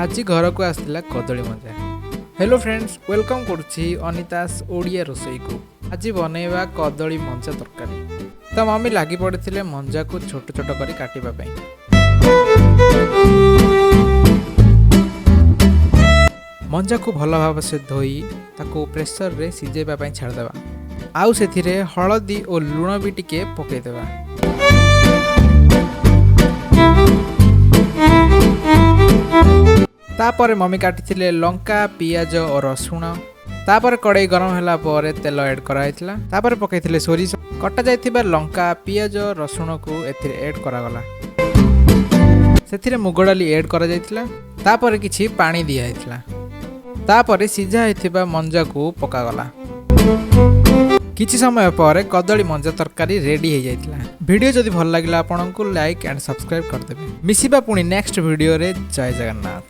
ଆଜି ଘରକୁ ଆସିଥିଲା କଦଳୀ ମଞ୍ଜା। ହ୍ୟାଲୋ ଫ୍ରେଣ୍ଡସ୍, welcome କରୁଛି ଅନିତାସ୍ ଓଡ଼ିଆ ରୋଷେଇକୁ। ଆଜି ବନେଇବା କଦଳୀ ମଞ୍ଜା ତରକାରୀ। ତ ମମି ଲାଗି ପଡ଼ିଥିଲେ ମଞ୍ଜାକୁ ଛୋଟ ଛୋଟ କରି କାଟିବା ପାଇଁ। ମଞ୍ଜାକୁ ଭଲ ଭାବରେ ଧୋଇ ତାକୁ ପ୍ରେସରରେ ସିଝାଇବା ପାଇଁ ଛାଡ଼ିଦେବା ଆଉ ସେଥିରେ ହଳଦୀ ଓ ଲୁଣ ବି ଟିକେ ପକାଇଦେବା। ତାପରେ ମମି କାଟିଥିଲେ ଲଙ୍କା, ପିଆଜ ଓ ରସୁଣ। ତାପରେ କଡ଼େଇ ଗରମ ହେଲା ପରେ ତେଲ ଆଡ଼୍ କରାଯାଇଥିଲା। ତାପରେ ପକାଇଥିଲେ ସୋରିଷ। କଟାଯାଇଥିବା ଲଙ୍କା, ପିଆଜ, ରସୁଣକୁ ଏଥିରେ ଆଡ଼୍ କରାଗଲା। ସେଥିରେ ମୁଗ ଡାଲି ଆଡ଼୍ କରାଯାଇଥିଲା। ତାପରେ କିଛି ପାଣି ଦିଆଯାଇଥିଲା। ତାପରେ ସିଝା ହୋଇଥିବା ମଞ୍ଜାକୁ ପକାଗଲା। କିଛି ସମୟ ପରେ କଦଳୀ ମଞ୍ଜା ତରକାରୀ ରେଡ଼ି ହେଇଯାଇଥିଲା। ଭିଡ଼ିଓ ଯଦି ଭଲ ଲାଗିଲା ଆପଣଙ୍କୁ, ଲାଇକ୍ ଆଣ୍ଡ ସବସ୍କ୍ରାଇବ୍ କରିଦେବେ। ମିଶିବା ପୁଣି ନେକ୍ସଟ ଭିଡ଼ିଓରେ। ଜୟ ଜଗନ୍ନାଥ।